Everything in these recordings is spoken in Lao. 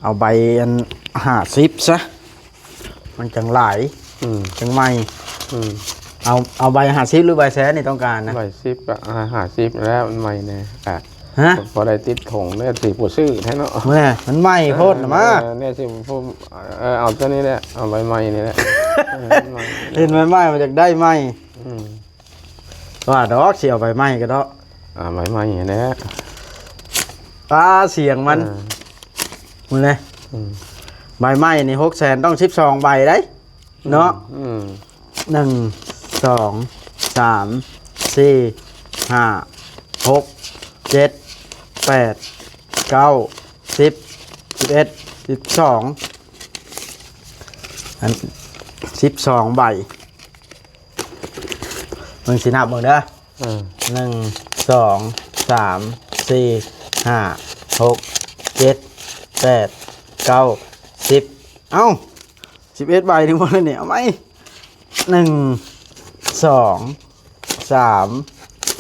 ເອົາໃບອັນຫ້າສິບຊະ ມັນຈັ່ງຫຼາຍ ອືມ ຈັ່ງໃໝ່ ອືມ ເອົາ ເອົາໃບຫ້າສິບ ຫຼື ໃບແສນນີ້ຕ້ອງການນະ? ໃບສິບກໍຫ້າສິບແລ້ວ ມັນໃໝ່ແດ່ ອາ ຮະ? ພໍໄດ້ຕິດຖົງແດ່ ຊິຜູ້ຊື້ແທ້ເນາະ ແມ່ນ ມັນໃໝ່ໂພດນະມາ ເອີ ແນ່ຊິຜູ້ ເອີ ເອົາຕົວນີ້ແຫຼະ ເອົາໃບໃໝ່ນີ້ແຫຼະ ເອີ ໃບໃໝ່ ເຫັນໃບໃໝ່ ມັນຢາກໄດ້ໃໝ່ ອືມ ວ່າດອກ ຊິເອົາໃບໃໝ່ກໍເນາະ ອ່າ ໃບໃໝ່ຫັ້ນແຫຼະ ຕາສຽງມັນ ເອີ ມື້ນີ້ ອືມ ໃບໃໝ່ນີ້ຫົກແສນ ຕ້ອງສິບສອງໃບໄດ໋ເນາະ ອືມ ໜຶ່ງ ສອງ ສາມ ສີ່ ຫ້າ ຫົກ ເຈັດ ແປດ ເກົ້າ ສິບ ສິບເອັດ ສິບສອງ ອັນ ສິບສອງໃບ ເບິ່ງ ຊິນັບເບິ່ງເດີ ເອີ ໜຶ່ງ ສອງ ສາມ ສີ່ ຫ້າ ຫົກ ເຈັດ ແປດ ເກົ້າ ສິບ ເອົ້າ ສິບເອັດໃບນີ້ບໍ່ໄດ້ນີ້ ເອົາໃໝ່ ໜຶ່ງ ສອງ ສາມ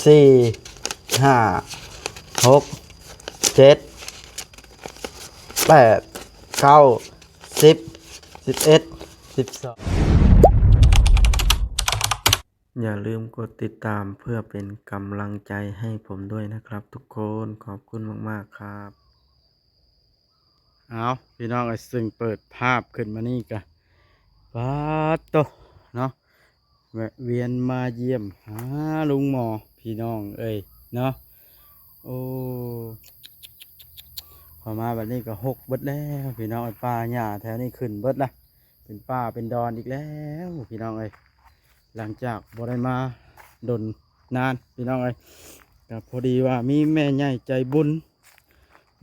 ສີ່ ຫ້າ ຫົກ ເຈັດ ແປດ ເກົ້າ ສິບ ສິບເອັດ ສິບສອງ ຢ່າລືມກົດຕິດຕາມເພື່ອເປັນກຳລັງໃຈໃຫ້ຜົມດ້ວຍນະຄັບທຸກຄົນ ຂອບຄຸນມາກໆ ຄັບ. ເອົາ ພີ່ນ້ອງເອີຍ ຊຶ່ງເປີດພາບຂຶ້ນມານີ້ກະ ປາດໂຕ ເນາະ ແວະວຽນມາຢ້ຽມຫາລຸງໝໍ ພີ່ນ້ອງເອີຍເນາະ ໂອ້ ເຂົ້າມາບັດນີ້ກໍຮົກເບິດແລ້ວ ພີ່ນ້ອງເອີຍ ປ່າຫຍ້າແຖວນີ້ຂຶ້ນເບິດລະ ເປັນປ່າເປັນດອນອີກແລ້ວ ພີ່ນ້ອງເອີຍ ຫຼັງຈາກບໍ່ໄດ້ມາດົນນານ ພີ່ນ້ອງເອີຍ ກໍພໍດີວ່າມີແມ່ໃຫຍ່ໃຈບຸນ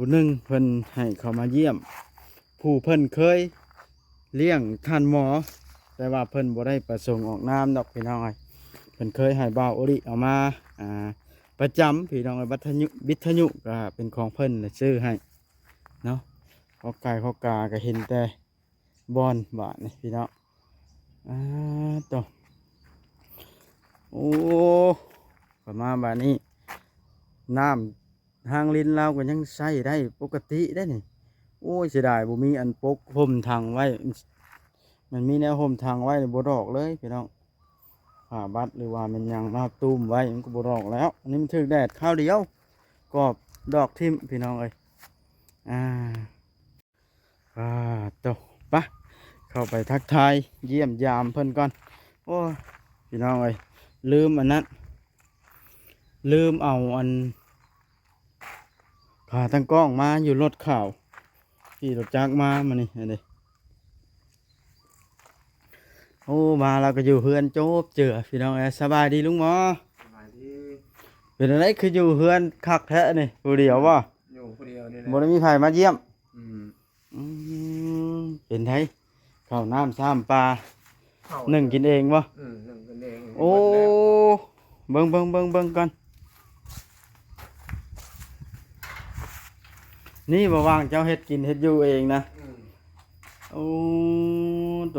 ຜູ້ໜຶ່ງ ເພິ່ນໃຫ້ເຂົ້າມາຢ້ຽມ ຜູ້ເພິ່ນເຄີຍລ້ຽງທ່ານໝໍ ແຕ່ວ່າເພິ່ນບໍ່ໄດ້ປະສົງອອກນາມດອກ ພີ່ນ້ອງເອີຍ ເພິ່ນເຄີຍໃຫ້ບ່າວໂອລິເອົາມາ ອ່າ ປະຈຳ ພີ່ນ້ອງເອີຍ ບັດທະຍຸ ວິທະຍຸກໍເປັນຂອງເພິ່ນແຫຼະ ຊື້ໃຫ້ເນາະ ເຂົ້າໄກ່ເຂົ້າກາກໍເຫັນແຕ່ ບ່ອນບາດນີ້ພີ່ນ້ອງ ອາໂຕ ໂອ້ ເຂົ້າມາບາດນີ້ ນ້ຳທາງລິນລາວກໍຍັງໃຊ້ໄດ້ປົກກະຕິໄດ໋ນີ້ ໂອ້ຍ ເສຍດາຍບໍ່ມີອັນປົກຫົ່ມຖັງໄວ້ ມັນມີແນວຫົ່ມຖັງໄວ້ນີ້ບໍ່ດອກເລີຍພີ່ນ້ອງ ຜ້າບັດ ຫຼືວ່າແມ່ນຫຍັງມາຕຸ້ມໄວ້ ມັນກໍບໍ່ດອກແລ້ວ ອັນນີ້ມັນຖືກແດດຄາວດຽວ ກອບດອກຖິ້ມ ພີ່ນ້ອງເອີຍ ອາ ອາໂຕ ປະ ເຂົ້າໄປທັກທາຍຢ້ຽມຢາມເພິ່ນກ່ອນ ໂອ້ຍ ພີ່ນ້ອງເອີຍ ລືມອັນນັ້ນ ລືມເອົາອັນ ຂາຕັ້ງກ້ອງມາຢູ່ລົດຂາວ ຂີ່ລົດຈັກມາມື້ນີ້ ອັນນີ້ ໂອ້ ມາລາວກໍຢູ່ເຮືອນໂຈບເຈືອ ພີ່ນ້ອງເອີຍ ສະບາຍດີລຸງໝໍ ສະບາຍດີ ເປັນຈັ່ງໃດຄືຢູ່ເຮືອນຄັກແທ້ນີ້ ຜູ້ດຽວບໍ່? ຢູ່ຜູ້ດຽວນີ້ແຫຼະ ບໍ່ໄດ້ມີໃຜມາຢ້ຽມ ອືມ ອືມ ເປັນໃດ ເຂົ້ານ້ຳຊ້ຳປາ ເຂົ້າ ໜຶ້ງກິນເອງບໍ່? ອືມ ໜຶ້ງກິນເອງ ໂອ້ ເບິ່ງ ເບິ່ງ ເບິ່ງ ເບິ່ງກ່ອນ ນີ້ບໍ່ວ່າງເຈົ້າເຮັດກິນເຮັດຢູ່ເອງນະ ອືມ ໂອ້ ໂຕ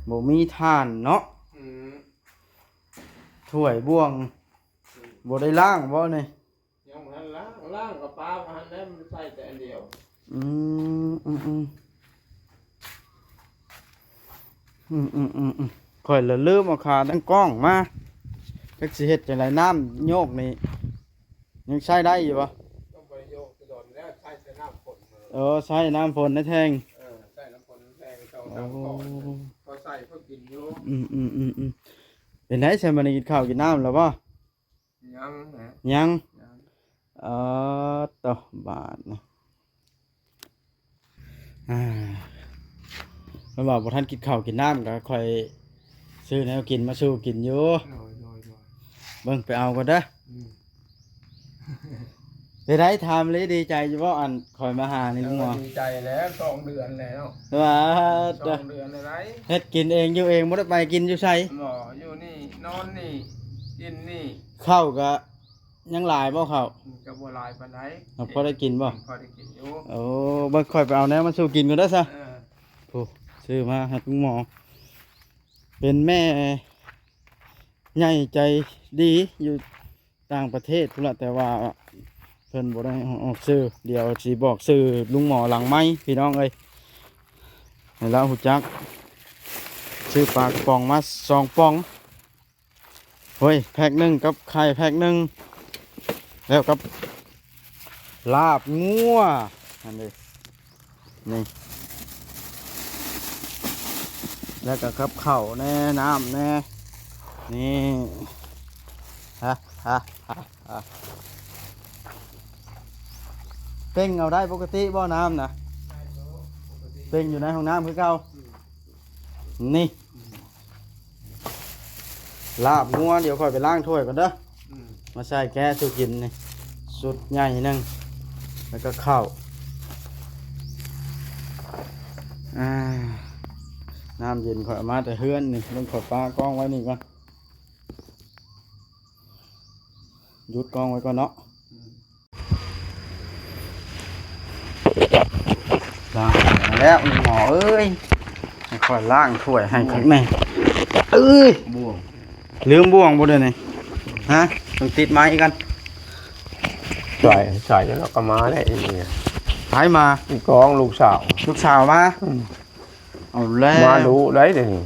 ບໍ່ມີຖ່ານເນາະ ອືມ ຖ້ວຍບ່ວງ ອືມ ບໍ່ໄດ້ລ້າງບໍ່ນີ້? ຍັງບໍ່ທັນລ້າງ ລ້າງກໍປາຫັ້ນແຫຼະ ມັນໃສ່ແຕ່ອັນດຽວ ອືມ ອືມ ອືມ ອືມ ອືມ ອືມ ຂ້ອຍລະລືມເອົາຂາຕັ້ງກ້ອງມາ ຈັກຊິເຮັດຈັ່ງໃດ ນ້ຳໂຍກນີ້ຍັງໃຊ້ໄດ້ຢູ່ບໍ່? ກໍບໍ່ໄດ້ໂຍກແຕ່ດົນແລ້ວ ໃຊ້ແຕ່ນ້ຳຝົນ ເອີ ໃຊ້ນ້ຳຝົນໃນແທງ ເອີ ໃຊ້ນ້ຳຝົນໃນແທງ ສອງສາມກ້ອນ ໂອ້ ພໍໃຊ້ພໍກິນຢູ່ ອືມ ອືມ ອືມ ອືມ ເປັນໃດ ຊຳມື້ນີ້ກິນເຂົ້າກິນນ້ຳແລ້ວບໍ່? ຍັງແຫຼະ ຍັງ ຍັງ ເອີ ໂຕ ບາດນະ ອ່າ ເພິ່ນວ່າບໍ່ທັນກິນເຂົ້າກິນນ້ຳ ກໍຄ່ອຍຊື້ແນວກິນມາສູ່ກິນຢູ່ ໂດຍ ໂດຍ ໂດຍ ເບິ່ງໄປເອົາກ່ອນເດີ ອືມ ເປັນໃດ ຖາມເລີຍ ດີໃຈຢູ່ບໍ່ ອັນຂ້ອຍມາຫານີ້ ເອີ ລຸງໝໍ? ດີໃຈແລ້ວ ສອງເດືອນແລ້ວ ວ່າ ສອງເດືອນແລ້ວໃດ໋ ເຮັດກິນເອງຢູ່ເອງ ບໍ່ໄດ້ໄປກິນຢູ່ໃສ? ບໍ່ ຢູ່ນີ້ ນອນນີ້ ກິນນີ້ ເຂົ້າກໍ ຍັງຫຼາຍບໍ່ເຂົ້າ? ກໍບໍ່ຫຼາຍປານໃດ ເອົາ ພໍໄດ້ກິນບໍ່? ພໍໄດ້ກິນຢູ່ ໂອ້ ເບິ່ງຂ້ອຍໄປເອົາແນວມາສູ່ກິນກ່ອນເດີຊະ ເອີ ໂອ້ ຊື້ມາໃຫ້ລຸງໝໍ ເປັນແມ່ໃຫຍ່ໃຈດີ ຢູ່ຕ່າງປະເທດພຸ້ນລະ ແຕ່ວ່າ ເພິ່ນບໍ່ໄດ້ອອກຊື່ ດຽວຊິບອກຊື່ລຸງໝໍຫຼັງໄມພີ່ນ້ອງເອີຍ ໃຫ້ລາວຮູ້ຈັກ. ຊື້ປາກະປ໋ອງມາສອງປ່ອງ ໂອ້ຍ ແພັກໜຶ່ງກັບໄຂ່ແພັກໜຶ່ງ ແລ້ວກັບລາບງົວ ອັນນີ້ ນີ້ ແລ້ວກໍກັບເຂົ້າແດ່ ນ້ຳແດ່ ນີ້ ຮະ ຮະ ຮະ ຮະ ເຕັງເອົາໄດ້ປົກກະຕິບໍ່ນ້ຳນະ? ເຕັງຢູ່ໃນຫ້ອງນ້ຳຄືເກົ່າ ນີ້. ລາບງົວ ດຽວຂ້ອຍໄປລ້າງຖ້ວຍກ່ອນເດີ ອືມ ມາໃສ່ແກະສູ່ກິນນີ້ ຊຸດໃຫຍ່ໜຶ່ງ ແລ້ວກໍເຂົ້າ ອ່າ ນ້ຳເຢັນຂ້ອຍເອົາມາແຕ່ເຮືອນນີ້ ເບິ່ງ ຂ້ອຍປາກອງໄວ້ນີ້ກ່ອນ ຢຸດກອງໄວ້ກ່ອນເນາະ ອືມ. ລ້າງຖ້ວຍແລ້ວ ໝໍເອີຍ ໃຫ້ຂ້ອຍລ້າງຖ້ວຍໃຫ້ຄັກແນ່ ເອີຍ ບ່ວງ ລືມບ່ວງບໍ່ເດນີ້ ຮະ ຕ້ອງຕິດໄມ້ກັນ ໃສ່ ໃສ່ແລ້ວກໍມາແລ້ວ ອີ່ນີ້ ໃຜມາ? ອີກອງ ລູກສາວ ລູກສາວມາ ອືມ. ເອົາແລ້ວ ມາດຸໄດ໋ດຽວນີ້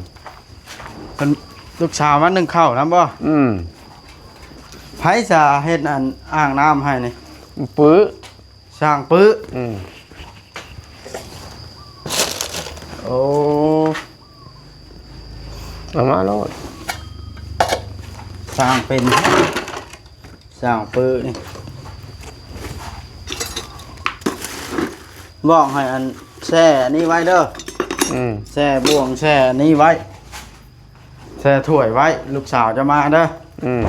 ເພິ່ນ ລູກສາວມາໜຶ້ງເຂົ້ານຳບໍ່? ອືມ ໃຜຈະເຮັດອັນອ່າງນ້ຳໃຫ້ນີ້? ປຶ ຊ່າງປຶ ອືມ ໂອ້ ເອົາມາໂລດ ຊ່າງເປັນ ຊ່າງປຶນີ້ ບອກໃຫ້ອັນແຊ່ອັນນີ້ໄວ້ເດີ ອືມ ແຊ່ບ່ວງ ແຊ່ອັນນີ້ໄວ້ ແຊ່ຖ້ວຍໄວ້ ລູກສາວຈະມາເດີ ອືມ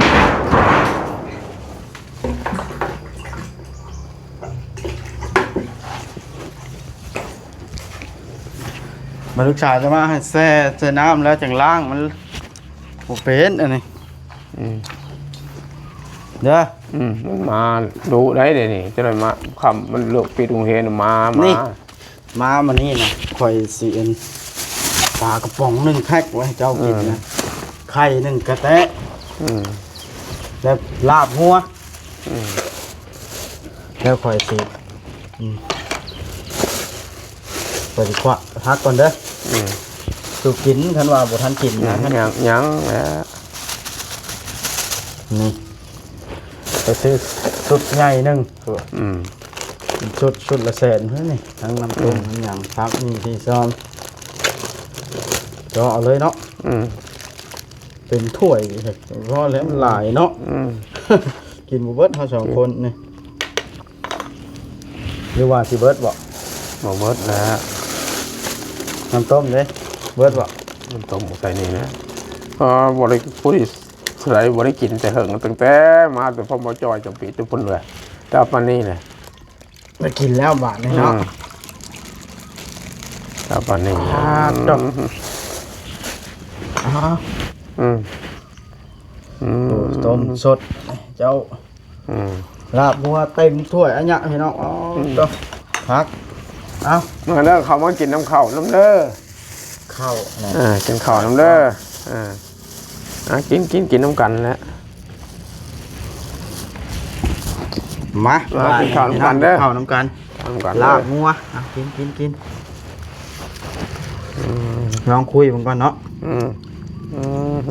ມາ ລູກສາວຈະມາໃຫ້ແຊ່ໃສ່ນ້ຳແລ້ວຈັ່ງລ້າງ ມັນບໍ່ເປັນອັນນີ້ ອືມ ເດີ ອືມ ມັນມາດຸໄດ໋ດຽວນີ້ ຈະໄດ້ມາຄ່ຳ ມັນເລີກປິດໂຮງຮຽນມາ ນີ້ ມາ ມາມື້ນີ້ນະ ຂ້ອຍຊິອັນ ປາກະປ໋ອງໜຶ່ງແພັກໄວ້ໃຫ້ເຈົ້າກິນນະ ເອີ ໄຂ່ໜຶ່ງກະແຕະ ອືມ ແລ້ວລາບງົວ ອືມ ແລ້ວຂ້ອຍຊິ ອືມ ຂ້ອຍຊິຄວັກຜັກກ່ອນເດີ ອືມ ສູ່ກິນ ຄັນວ່າບໍ່ທັນກິນນະ ຍັງ ຍັງ ຍັງແຫຼະ ນີ້ ໄປຊື້ຊຸດໃຫຍ່ໜຶ່ງ ອືມ ຊຸດ ຊຸດລະແສນພຸ້ນນີ້ ທັງນ້ຳຕົ້ມ ອືມ ທັງຫຍັງ ຜັກ ມີທີ່ຊອມ ເຈາະເອົາເລີຍເນາະ ອືມ ເຕັມຖ້ວຍ ພໍແລ້ວ ມັນຫຼາຍເນາະ ອືມ ກິນບໍ່ເບິດເຮົາສອງຄົນນີ້ ຫຼືວ່າຊິເບິດບໍ່? ບໍ່ເບິດແລ້ວ ນ້ຳຕົ້ມເດ້ ເບິດບໍ່? ນ້ຳຕົ້ມໃສ່ນີ້ນະ ເອີ ບໍ່ໄດ້ ຜູ້ໃດບໍ່ໄດ້ກິນແຕ່ເຫິງ ຕັ້ງແຕ່ມາແຕ່ພໍ່ໝໍຈ່ອຍຈຳປີດ ແຕ່ພຸ້ນເລີຍ ແຕ່ປານນີ້ແຫຼະ ໄດ້ກິນແລ້ວບາດນີ້ເນາະ ອືມ ແລ້ວບາດນີ້ ອ່າ ຈົບ ອືມ ອືມ ອືມ ໂອ້ ຕົ້ມສົດເຈົ້າ ອືມ ລາບງົວເຕັມຖ້ວຍອັນຍະພີ່ນ້ອງ ອໍ ອືມ ໂຕ ຜັກ ເອົາ ມາເດີ ເຂົ້າມາກິນນຳເຂົ້ານຳເດີ ເຂົ້ານະ ອ່າ ກິນເຂົ້ານຳເດີ ອ່າ ອ່າ ກິນ ກິນ ກິນນຳກັນແຫຼະ ມາ ມາກິນເຂົ້ານຳກັນເດີ ເຂົ້ານຳກັນ ນຳກັນເດີ ລາບງົວ ອ່າ ກິນ ກິນ ກິນ ອືມ ລອງຄຸຍເບິ່ງກ່ອນເນາະ ອືມ ອືມ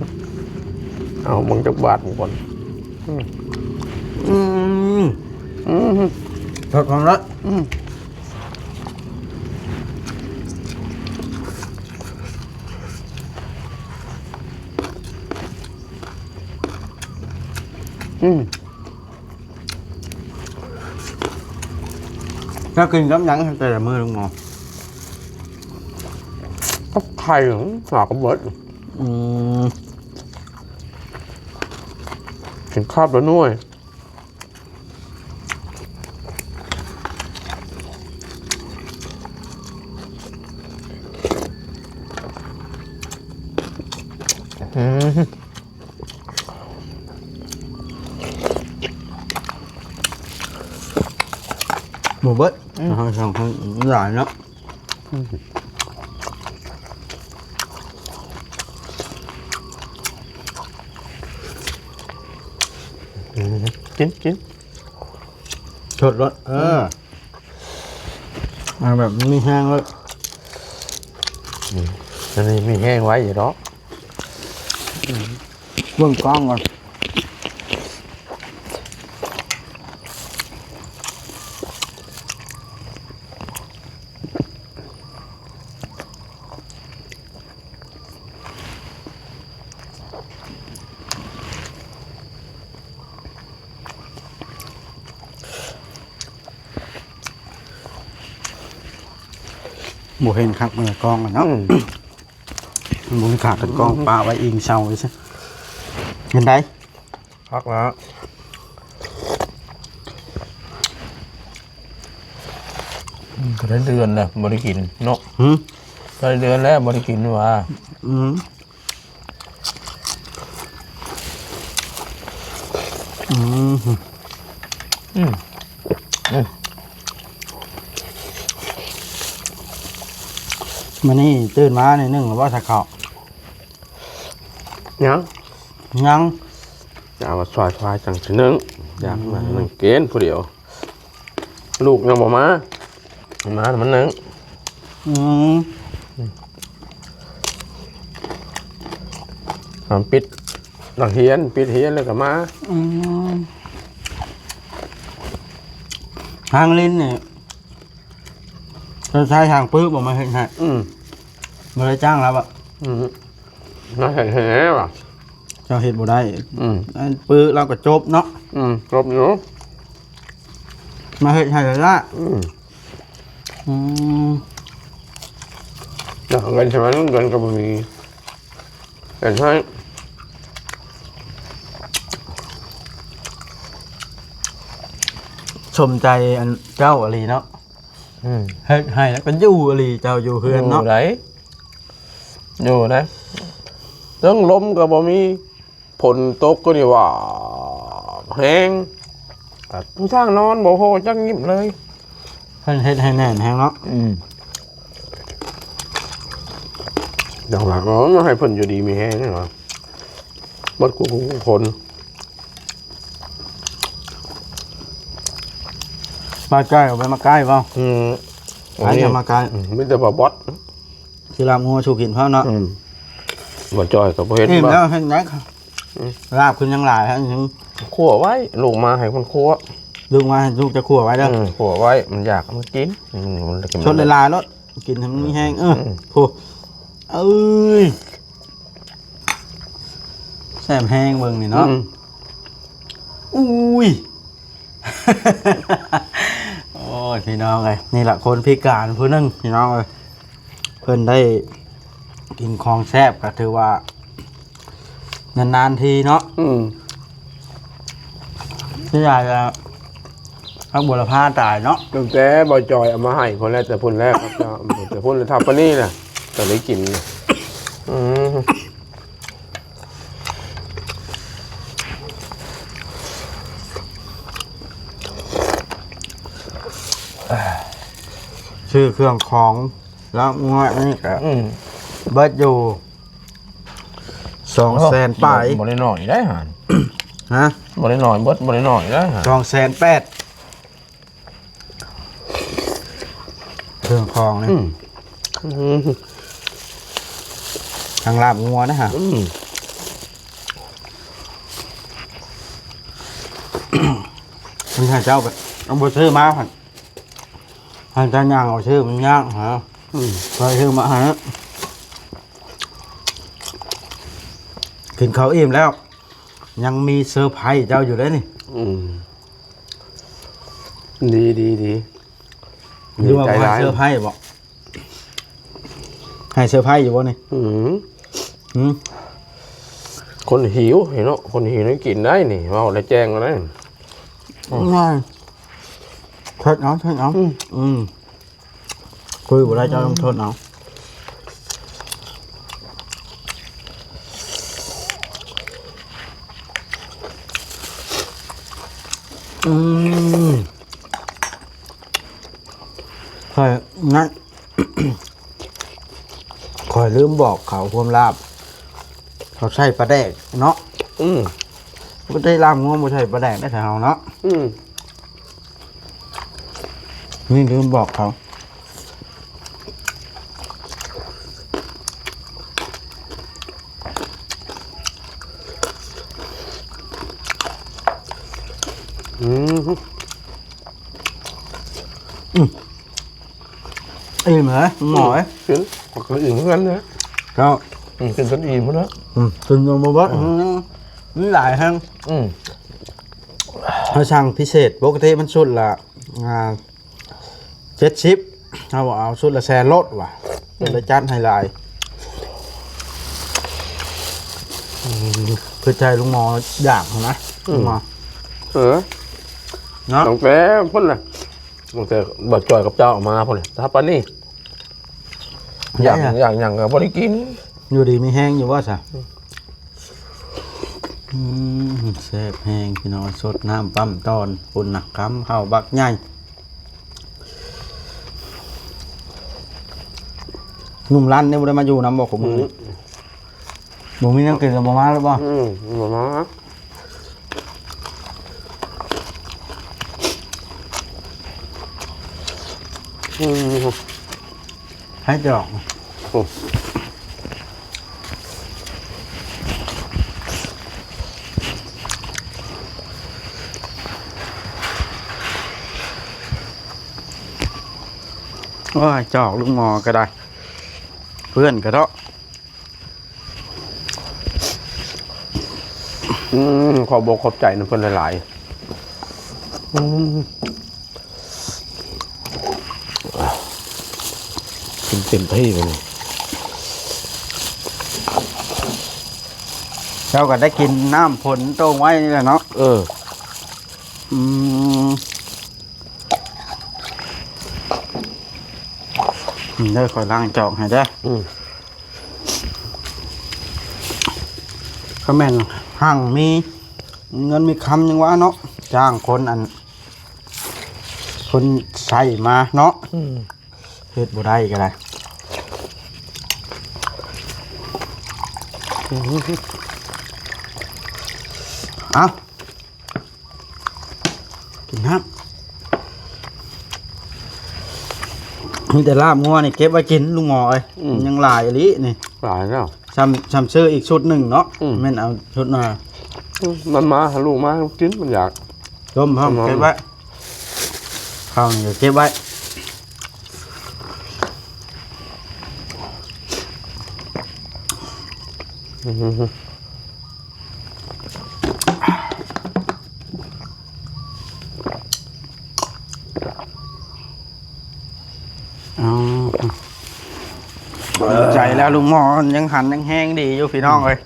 ເອົາເບິ່ງຈັກບາດເບິ່ງກ່ອນ ອືມ ອືມ ອືມ ເພິ່ນຂອງລະ ອືມ ອືມ ເຈົ້າກິນກັບຫຍັງແຕ່ລະມື້ ລຸງໝໍ? ກັບໄຂ່ ຫາກໍເບິດ ອືມ ກິນຄາບລະໜ່ວຍ ອືມ ບໍ່ເບິດ ອືມ ເຮົາສັ່ງເພິ່ນຫຼາຍເນາະ ອືມ ອືມ ກິນ ກິນ ອືມ ชดรถ เออ เอาแบบมีแฮงเลย อืม อันนี้มีแฮงไว้อยู่ดอก เบิ่งกล้องก่อน บ่เห็นคักมันกล้องอะเนาะ อืม บ่มีขากกันกล้อง อืม ปะไว้อิงเสาไว้ซะ เห็นได๋ คักแล้ว อืม ก็ได้เดือนแล้วบ่ได้กินเนาะ หือ ได้เดือนแล้วบ่ได้กินว่า อืม อืม อืม อืม มื้อนี้ตื่นมานี่นึ่งแล้วบ่ ถ้าข้าว ยัง ยัง จะเอามาซอยควายจั่งสินึ่ง อยากมานึ่งกินผู้เดียว ลูกยังบ่มา มามันนึ่ง อืม หามปิดนักเรียน ปิดเรียนแล้วก็มา อืม หางลินนี่ เจ้าชายหางปื้อบ่มาเฮ็ดให้ อืม บ่ได้จ้างแล้วบ่ อืม มาเฮ็ดให้แหน่ว่ะ เจ้าเฮ็ดบ่ได้ อืม อันปื้อเราก็จบเนาะ อืม จบอยู่ มาเฮ็ดให้ละ อืม อืม เงินใช่ไหม เงินก็บ่มี เฮ็ดให้ สมใจอันเจ้าอีหลีเนาะ อืม เฮ็ดให้แล้วก็อยู่อีหลี เจ้าอยู่เฮือนเนาะ อยู่ได๋ อยู่ได๋ เทิงลมก็บ่มี ฝนตกก็นี่ว่าแฮง ผู้ช่างนอนบ่พอจักยิบเลย เพิ่นเฮ็ดให้แน่นแฮงเนาะ อืม ดังหลัง เออ ให้เพิ่นอยู่ดีมีแฮงนี่หว่า เบิดคู่คน มาใกล้ เอาไปมาใกล้บ่ อืม อันนี้มาใกล้ อืม มีแต่บ่บอด สิลาบงัวสู่กินพร้อมเนาะ อืม บ่จ่อยก็บ่เห็น อิ่ม บ่ แล้วเห็นไหน อืม ลาบขึ้นยังหลายฮะ ยังคั่วไว้ ลูกมาให้มันคั่ว ลูกมาให้ลูกจะคั่วไว้เด้อ อืม คั่วไว้ มันอยากมันกิน อืม มันจะกิน ชดหลายๆ โลด กินให้มันมีแฮง เออ อืม โห เอ้ย แซ่บแฮงเบิ่งนี่เนาะ อืม อุ้ย โอ้ย พี่น้องเอ้ย นี่ล่ะคนพิการผู้หนึ่ง พี่น้องเอ้ย เพิ่นได้กินของแซ่บก็ถือว่านานๆ ทีเนาะ อืม ที่อยากจะ ผักบัวละพาตายเนาะ ตั้งแต่บ่าวจอยเอามาให้พุ้นแล้ว แต่พุ้นแล้วครับ แต่พุ้นแล้ว เท่าปานนี้น่ะ ก็ได้กิน อืม ซื้อเครื่องของแล้วงวดนี้ก็ อืม เบิดอยู่ สองแสนปลาย บ่ได้น้อยได้หั่น ฮะ บ่ได้น้อย เบิดบ่ได้น้อยได้หั่น สองแสนแปด เครื่องของนี่ อืม อืม ทั้งลาบงัวนะฮะ อืม มันให้เจ้าไป เอาบ่ซื้อมาหั่น ให้เจ้าย่างเอาซื้อมันยากฮะ อืม ไปซื้อมาให้ กินข้าวอิ่มแล้ว ยังมีเซอร์ไพรส์เจ้าอยู่เด้นี่ อืม ดี ดี ดี หรือว่า ดีใจหลาย บ่ให้เซอร์ไพรส์บ่ ให้เซอร์ไพรส์อยู่บ่นี่ อืม หือ คนหิวเนาะ คนหิวนี่กินได้นี่ เว้าแล้วแจ้งแล้วนะ ง่าย ทดเอา ทดเอา อืม อืม คุยบ่ได้ เจ้าต้องทนเอา อืม ข้อยนั่น ข้อยลืมบอกเขาความลับ เขาใส่ปลาแดกเนาะ อืม บ่ได้ลาบงัวบ่ใส่ปลาแดกได้แถวเฮาเนาะ อืม ນີ້ລືມບອກເຂົາ. ອືມ ອືມ ອີ່ມເລີຍ ໝໍເອີຍ. ກິນ ກໍອີ່ມຄືກັນເດ້. ເຈົ້າ ອືມ ກິນຈົນອີ່ມພຸ້ນນະ. ອືມ ກິນຈົນບໍ່ເບິດ. ອືມ ມັນຫຼາຍແຮງ. ອືມ ເຮົາສັ່ງພິເສດ ປົກກະຕິມັນຊຸດລະ ອ່າ ເຈັດສິບ ເຮົາເອົາຊຸດລະແສນໂລດວ່າ ເພິ່ນເລີຍຈັດໃຫ້ຫຼາຍ. ອືມ ເພື່ອໃຫ້ລຸງໝໍຢາກຫັ້ນນະ. ອືມ ລຸງໝໍ ເອີ ເນາະ ຕັ້ງແຕ່ພຸ້ນລະ ຕັ້ງແຕ່ບໍ່ຈ່ອຍກັບເຈົ້າເອົາມາພຸ້ນລະ ຖ້າປານນີ້ ຢາກ ຢາກຫຍັງກໍບໍ່ໄດ້ກິນ. ຢູ່ດີມີແຮງຢູ່ບໍ່ຊະ? ອືມ ອືມ ແຊບແຮງພີ່ນ້ອງ. ສົດນ້ຳປ້ຳຕອນພຸ້ນນະ ກຳເຂົ້າບັກໃຫຍ່. ໜຸ່ມລັນນີ້ບໍ່ໄດ້ມາຢູ່ນຳບໍ່ຂອງມຶງ? ອືມ ບໍ່ມີແນວກິນກໍບໍ່ມາແລ້ວບໍ່? ອືມ ບໍ່ມາ. ອືມ ໃຫ້ຈອກ. ໂອ້ ໂອ້ຍ ຈອກລຸງໝໍກໍໄດ້ ເພື່ອນກໍເທາະ. ອືມ ຂອບອົກຂອບໃຈນຳເພິ່ນຫຼາຍໆ. ອືມ ກິນເຕັມທີ່ບາດນີ້ ເຈົ້າກໍໄດ້ກິນນ້ຳຝົນໂຕ່ງໄວ້ນີ້ແຫຼະເນາະ. ເອີ ອືມ ເດີ ຂ້ອຍລ້າງຈອກໃຫ້ເດີ. ອືມ ຄັນແມ່ນຮັ່ງມີເງິນມີຄຳຍັງວ່າເນາະ ຈ້າງຄົນອັນ ຄົນໃຊ້ມາເນາະ. ອືມ ເຮັດບໍ່ໄດ້ກໍໄດ້. ເອົາ ກິນນ້ຳ. ມີແຕ່ລາບງົວນີ້ເກັບໄວ້ກິນ ລຸງໝໍເອີຍ. ອືມ ຍັງຫຼາຍອີ່ຫຼີນີ້ ຫຼາຍແລ້ວ. ຊ້ຳ ຊ້ຳຊື້ອີກຊຸດໜຶ່ງເນາະ. ອືມ ແມ່ນເອົາຊຸດໜ້າ. ອືມ ມັນມາ ລູກມາກິນ ມັນຢາກ. ຕົ້ມພ້ອມ ເກັບໄວ້ ເຂົ້ານີ້ກໍເກັບໄວ້. ອືມ ເອົາ ໃຈແລ້ວ ລຸງໝໍຍັງຫັນຍັງແຮງດີຢູ່ພີ່ນ້ອງເອີຍ.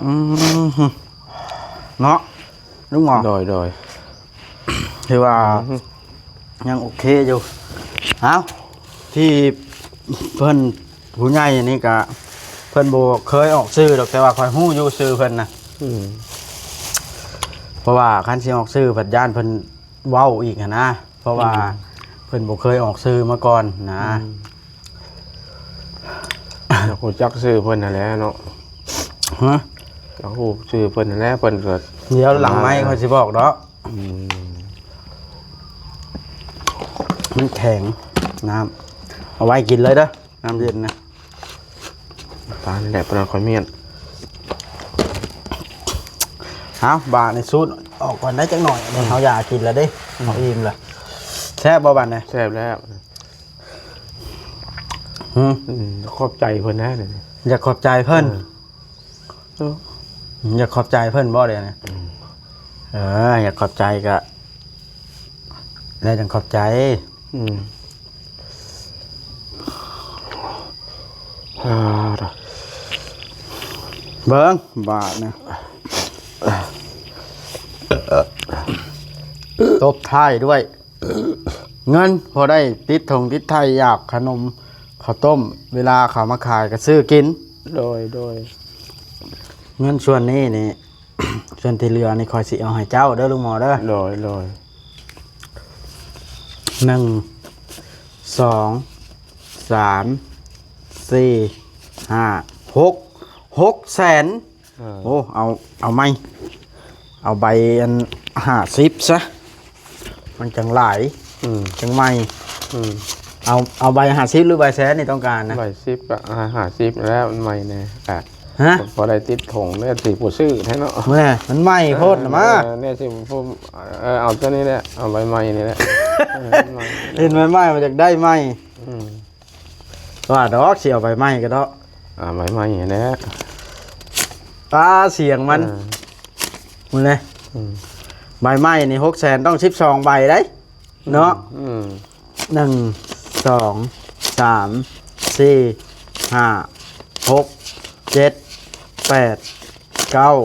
ອືມ ເນາະ ລຸງໝໍ. ໂດຍ ໂດຍ ຖືວ່າ ອືມ ຍັງໂອເຄຢູ່. ເອົ້າ ທີ່ເພິ່ນ ຜູ້ໃຫຍ່ນີ້ກະ ເພິ່ນບໍ່ເຄີຍອອກຊື່ດອກ ແຕ່ວ່າຂ້ອຍຮູ້ຢູ່ຊື່ເພິ່ນນະ. ອືມ ເພາະວ່າຄັນຊິອອກຊື່ ພັດຢ້ານເພິ່ນເວົ້າອີກຫັ້ນນະ ເພາະວ່າ ອືມ ເພິ່ນບໍ່ເຄີຍອອກຊື່ມາກ່ອນນະ. ອືມ ຢາກຮູ້ຈັກຊື່ເພິ່ນຫັ້ນແຫຼະເນາະ. ຮະ? ຢາກຮູ້ຊື່ເພິ່ນຫັ້ນແຫຼະ ເພິ່ນກໍ ດຽວຫຼັງໄມຂ້ອຍຊິບອກດອກ. ອືມ ມັນແຂງ ນ້ຳ ເອົາໄວ້ກິນເລີຍເດີ ນ້ຳເຢັນນະ. ປານແຫຼະ ປານຂ້ອຍມ້ຽນ. ເອົາ ບາດນີ້ສູດອອກກ່ອນໄດ້ຈັກໜ້ອຍ ອືມ ເຮົາຢາກກິນແລ້ວເດ້. ອືມ ເຮົາອີ່ມແລ້ວ. ແຊບບໍ່ບາດນີ້? ແຊບແລ້ວ. ຫື? ອືມ ຂອບໃຈເພິ່ນນະ. ຢາກຂອບໃຈເພິ່ນ. ເອີ ເອີ ຢາກຂອບໃຈເພິ່ນບໍ່ດຽວນີ້? ອືມ ເອີ ຢາກຂອບໃຈກະ ແລ້ວຈັ່ງຂອບໃຈ. ອືມ ເບິ່ງບາດນະ ຕົບທ້າຍດ້ວຍ ເງິນພໍໄດ້ຕິດຖົງຕິດໄຖ່ຢາກຂະໜົມເຂົ້າຕົ້ມ ເວລາເຂົາມາຂາຍກໍຊື້ກິນ. ໂດຍ ໂດຍ ເງິນສ່ວນນີ້ນີ້ ສ່ວນທີ່ເຫຼືອນີ້ຂ້ອຍຊິເອົາໃຫ້ເຈົ້າເດີ ລຸງໝໍເດີ. ໂດຍ ໂດຍ ໜຶ່ງ ສອງ ສາມ ສີ່ ຫ້າ ຫົກ ຫົກແສນ. ເອີ ໂອ້ ເອົາ ເອົາໃໝ່ ເອົາໃບອັນຫ້າສິບຊະ ມັນຈັ່ງຫຼາຍ. ອືມ ຈັ່ງໃໝ່. ອືມ ເອົາ ເອົາໃບຫ້າສິບ ຫຼື ໃບແສນນີ້ຕ້ອງການນະ? ໃບສິບກໍຫ້າສິບແລ້ວ ມັນໃໝ່ແດ່ ກໍ ຮະ? ພໍໄດ້ຕິດຖົງແລ້ວ ຊິບໍ່ຊື້ແທ້ເນາະ. ແມ່ນ ມັນໃໝ່ໂພດນະມາ. ເອີ ແນ່ຊິບໍ່ ເອີ ເອົາຕົວນີ້ແຫຼະ ເອົາໃບໃໝ່ນີ້ແຫຼະ. ເອີ ມັນໃໝ່ ເຫັນໃບໃໝ່ ມັນຢາກໄດ້ໃໝ່. ອືມ ວ່າດອກ ຊິເອົາໃບໃໝ່ກໍເນາະ. ອ່າ ໃບໃໝ່ແຫຼະ. ຕາສຽງມັນ ເອີ ມື້ນີ້ ອືມ ໃບໃໝ່ນີ້ ຫົກແສນ ຕ້ອງສິບສອງໃບໄດ໋ເນາະ. ອືມ ໜຶ່ງ ສອງ ສາມ ສີ່ ຫ້າ ຫົກ ເຈັດ ແປດ ເກົ້າ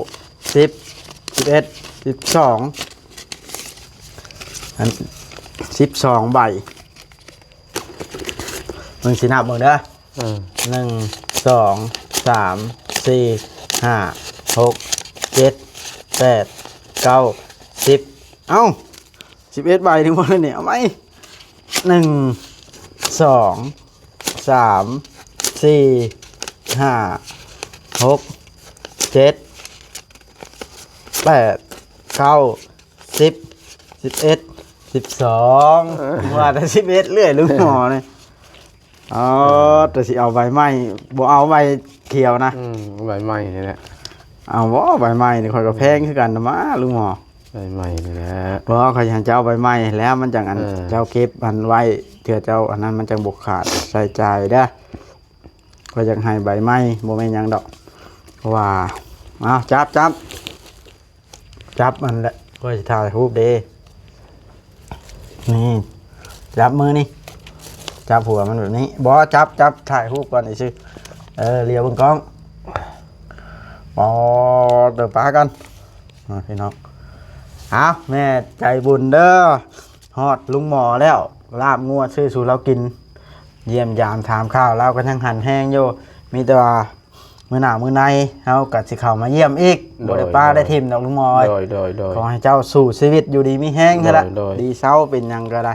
ສິບ ສິບເອັດ ສິບສອງ ອັນ ສິບສອງໃບ. ເບິ່ງ ຊິນັບເບິ່ງເດີ. ເອີ ໜຶ່ງ ສອງ ສາມ ສີ່ ຫ້າ ຫົກ ເຈັດ ແປດ ເກົ້າ ສິບ ເອົ້າ ສິບເອັດໃບ ຖືກບໍ່ນີ້? ເອົາໃໝ່ ໜຶ່ງ ສອງ ສາມ ສີ່ ຫ້າ ຫົກ ເຈັດ ແປດ ເກົ້າ ສິບ ສິບເອັດ ສິບສອງ ເອີ ວ່າແຕ່ສິບເອັດເລື້ອຍ ລຸງໝໍນີ້. ອໍ ແຕ່ຊິເອົາໃບໃໝ່ ບໍ່ເອົາໃບຂຽວນະ. ອືມ ໃບໃໝ່ນີ້ແຫຼະ. ເອົາບໍ່ ໃບໃໝ່ນີ້ ຂ້ອຍກໍແພງຄືກັນນະມາ ລຸງໝໍ. ໃບໃໝ່ນີ້ແຫຼະ. ບໍ່ ຂ້ອຍຊິໃຫ້ເຈົ້າໃບໃໝ່ແລ້ວ ມັນຈັງ ອັນ ເອີ ເຈົ້າເກັບອັນໄວ້ ເທື່ອເຈົ້າອັນນັ້ນ ມັນຈັ່ງບໍ່ຂາດໃຊ້ຈ່າຍເດີ. ຂ້ອຍຢາກໃຫ້ໃບໃໝ່ ບໍ່ແມ່ນຫຍັງດອກ ເພາະວ່າ ເອົາ ຈັບ ຈັບ ຈັບ ອັນແຫຼະ ຂ້ອຍຊິຖ່າຍຮູບເດ້. ນີ້ ຈັບມືນີ້ ຈັບຫົວມັນແບບນີ້. ບໍ່ ຈັບ ຈັບ ຖ່າຍຮູບກ່ອນ ຊື່ໆ. ເອີ ຫຼຽວເບິ່ງກ້ອງ. ອໍ ເດີ ປາກັນ ພີ່ນ້ອງ. ເອົາ ແມ່ໃຈບຸນເດີ ຮອດລຸງໝໍແລ້ວ ລາບງົວຊື້ສູ່ລາວກິນ. ຢ້ຽມຢາມຖາມຂ່າວລາວກໍຍັງຫັນແຮງຢູ່ ມີແຕ່ວ່າມື້ໜ້າມື້ໃນເຮົາກໍຊິເຂົ້າມາຢ້ຽມອີກ. ໂດຍ ບໍ່ໄດ້ປະ ໂດຍ ໄດ້ຖິ້ມດອກລຸງໝໍເອີຍ. ໂດຍ ໂດຍ ໂດຍ ຂໍໃຫ້ເຈົ້າສູ້ຊີວິດຢູ່ດີມີແຮງຫັ້ນລະ. ໂດຍ ໂດຍ ດີເຊົາເປັນຫຍັງກໍໄດ້.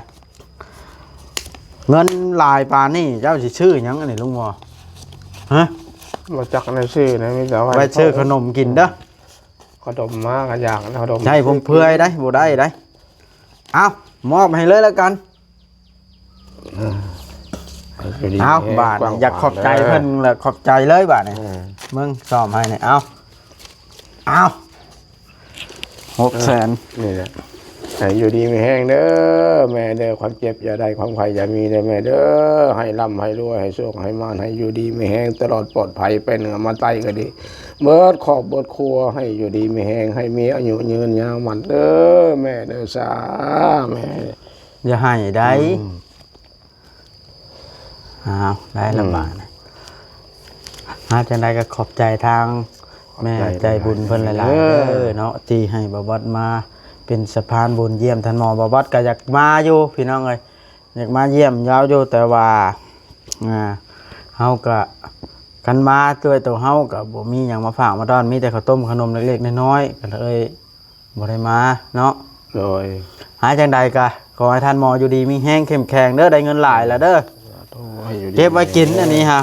ເງິນຫຼາຍປານນີ້ເຈົ້າຊິຊື້ຫຍັງອັນນີ້ລຸງໝໍ? ຮະ? ບໍ່ຈັກແນວຊື້ນະ ມີແຕ່ໄວ້ ໄວ້ຊື້ຂະໜົມກິນເດີ. ຂະໜົມມາກໍຢາກ ຂະໜົມໃຊ້ຟຸມເຟືອຍໄດ໋ ບໍ່ໄດ້ໄດ໋. ເອົາ ມອບໃຫ້ເລີຍລະກັນ. ເອົາ ບາດນີ້ຢາກຂອບໃຈເພິ່ນລະ ຂອບໃຈເລີຍບາດນີ້. ເອີ ເບິ່ງ ຊອມໃຫ້ນີ້ ເອົາ ເອົາ ຫົກແສນ ນີ້ແຫຼະ. ໃຫ້ຢູ່ດີມີແຮງເດີແມ່ເດີ ຄວາມເຈັບຢ່າໄດ້ ຄວາມໄຂ້ຢ່າມີເດີແມ່ເດີ ໃຫ້ລ່ຳໃຫ້ລວຍ ໃຫ້ໂຊກໃຫ້ໝານ ໃຫ້ຢູ່ດີມີແຮງຕະຫຼອດປອດໄພ ໄປເໜືອມາໃຕ້ກໍດີ ເບິດຄອບເບິດຄົວ ໃຫ້ຢູ່ດີມີແຮງ ໃຫ້ມີອາຍຸຍືນຍາວໝັ້ນເດີແມ່ເດີ ສາ ແມ່. ຢ່າໃຫ້ໄດ໋. ອືມ ອ້າວ ໄດ້ລະບາດ. ອືມ ຫາ ຈັ່ງໃດກໍຂອບໃຈທາງແມ່ໃຈບຸນເພິ່ນຫຼາຍໆເດີ ເດີເນາະ ທີ່ໃຫ້ບ່າວບອດມາເປັນສະພານບຸນຢ້ຽມທ່ານໝໍ. ບ່າວບອດກໍຢາກມາຢູ່ພີ່ນ້ອງເອີຍ ຢາກມາຢ້ຽມລາວຢູ່ ແຕ່ວ່າ ອ່າ ເຮົາກໍ ຄັນມາດ້ວຍໂຕເຮົາກໍບໍ່ມີຫຍັງມາຝາກມາຕ້ອນ ມີແຕ່ເຂົ້າຕົ້ມຂະໜົມເລັກໆນ້ອຍໆ ກໍເລີຍ ບໍ່ໄດ້ມາເນາະ. ໂດຍ ຫາ ຈັ່ງໃດກະຂໍໃຫ້ທ່ານໝໍຢູ່ດີມີແຮງເຂັ້ມແຂງເດີ ໄດ້ເງິນຫຼາຍແລ້ວເດີ. ສາທຸ ໃຫ້ຢູ່ດີ ເກັບໄວ້ກິນອັນນີ້ຫາ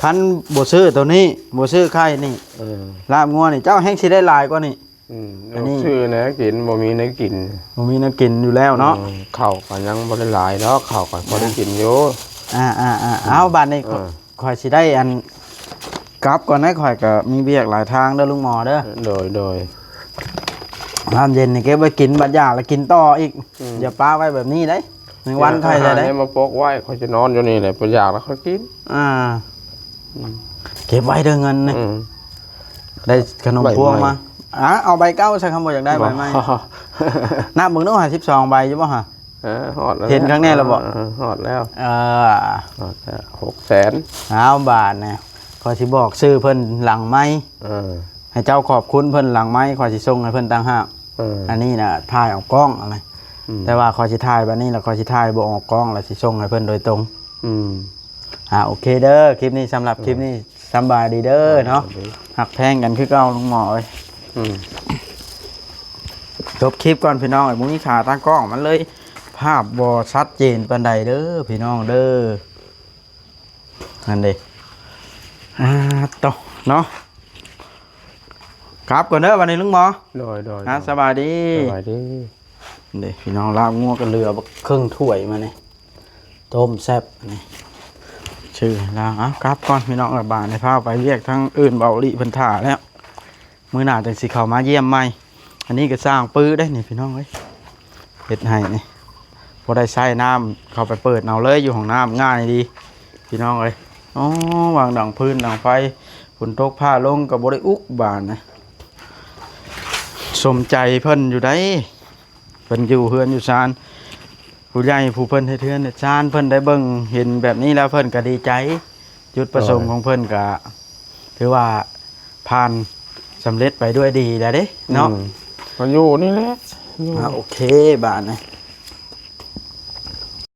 ຄັນບໍ່ຊື້ໂຕນີ້ ບໍ່ຊື້ໄຂ່ນີ້ ເອີ ລາບງົວນີ້ ເຈົ້າແຮ່ງຊິໄດ້ຫຼາຍກວ່ານີ້. ອືມ ອັນນີ້ ບໍ່ຊື້ແນວກິນ ບໍ່ມີແນວກິນ ບໍ່ມີແນວກິນຢູ່ແລ້ວເນາະ. ອືມ ເຂົ້າກໍຍັງບໍ່ໄດ້ຫຼາຍດອກ ເຂົ້າກໍພໍໄດ້ກິນຢູ່. ອ່າໆໆ ເອົາ ບາດນີ້ ເອີ ຂ້ອຍຊິໄດ້ອັນ ກັບກ່ອນເດີ ຂ້ອຍກໍມີວຽກຫຼາຍທາງເດີລຸງໝໍເດີ. ໂດຍໆ ນ້ຳເຢັນນີ້ເກັບໄວ້ກິນ ບັດຢາກແລ້ວກິນຕໍ່ອີກ. ອືມ ຢ່າປະໄວ້ແບບນີ້ເດ້ ແມງວັນໄຂ່ໃສ່ເດ້ ມາປົກໄວ້ ຂ້ອຍຈະນອນຢູ່ນີ້ແຫຼະ ບໍ່ຢາກແລ້ວຄ່ອຍກິນ. ອ່າ ອືມ ເກັບໄວ້ເດີເງິນນີ້. ອືມ ໄດ້ຂະໜົມພວງມາ ອ່າ ເອົາໃບເກົ່າຊະ ຄັນບໍ່ຢາກໄດ້ໃບໃໝ່. ນັບເບິ່ງດູຫາ ສິບສອງໃບຢູ່ບໍ່ຫາ? ເອີ ຮອດແລ້ວ ເຫັນຂ້າງໃນແລ້ວບໍ່? ເອີ ຮອດແລ້ວ ເອີ ຮອດແລ້ວ ຫົກແສນ. ເອົາ ບາດນີ້ ຂ້ອຍຊິບອກຊື່ເພິ່ນຫຼັງໄມ. ເອີ ໃຫ້ເຈົ້າຂອບຄຸນເພິ່ນຫຼັງໄມ ຂ້ອຍຊິສົ່ງໃຫ້ເພິ່ນຕ່າງຫາກ. ເອີ ອັນນີ້ນະ ຖ່າຍອອກກ້ອງເອົາໄປ. ອືມ ແຕ່ວ່າຂ້ອຍຊິຖ່າຍບາດນີ້ ແລ້ວຂ້ອຍຊິຖ່າຍບໍ່ອອກກ້ອງ ແລ້ວຊິສົ່ງໃຫ້ເພິ່ນໂດຍຕົງ. ອືມ ອ່າ ໂອເຄເດີ ຄລິບນີ້ ສຳລັບຄລິບນີ້ ສຳບາຍດີເດີເນາະ. ຮັກແພງກັນຄືເກົ່າ ລຸງໝໍເອີຍ. ອືມ ຈົບຄລິບກ່ອນພີ່ນ້ອງເອີຍ ບໍ່ມີຂາຕັ້ງກ້ອງ ມັນເລີຍພາບບໍ່ຊັດເຈນປານໃດເດີພີ່ນ້ອງເດີ. ຫັ້ນເດ້ ອ່າ ໂຕເນາະ ກັບກ່ອນເດີບັດນີ້ລຸງໝໍ. ໂດຍໆ ອ່າ ສະບາຍດີ ສະບາຍດີ. ເດ້ພີ່ນ້ອງ ລາບງົວກໍເຫຼືອບັກເຄິ່ງຖ້ວຍມານີ້ ຕົ້ມແຊບອັນນີ້ ຊື່ລາວ. ເອົາ ກັບກ່ອນພີ່ນ້ອງ ລະບາດນີ້ພາໄປວຽກທາງອື່ນ ເບົາຫຼີ່ເພິ່ນຖ້າແລ້ວ ມື້ໜ້າຈັ່ງຊິເຂົ້າມາຢ້ຽມໃໝ່. ອັນນີ້ກໍສ້າງປືເດ້ນີ້ພີ່ນ້ອງເອີຍ ເຮັດໃຫ້ນີ້ ບໍ່ໄດ້ໃຊ້ນ້ຳ ເຂົ້າໄປເປີດເອົາເລີຍ ຢູ່ຫ້ອງນ້ຳ ງ່າຍດີພີ່ນ້ອງເອີຍ. ອໍ ວາງດັງພື້ນດັງໄຟ ຝົນຕົກຟ້າລົງກໍບໍ່ໄດ້ອຸກບາດນະ. ສົມໃຈເພິ່ນຢູ່ໃດ ເພິ່ນຢູ່ເຮືອນຢູ່ຊານ ຜູ້ໃຫຍ່ຜູ້ເພິ່ນເຮັດເຮືອນເຮັດຊານ ເພິ່ນໄດ້ເບິ່ງເຫັນແບບນີ້ແລ້ວ ເພິ່ນກໍດີໃຈ. ຈຸດປະສົງຂອງເພິ່ນກໍຖືວ່າຜ່ານສຳເລັດໄປດ້ວຍດີແລ້ວເດ້ເນາະ. ອືມ ກໍຢູ່ນີ້ແຫຼະ ຢູ່ ອ່າ ໂອເຄ ບາດນີ້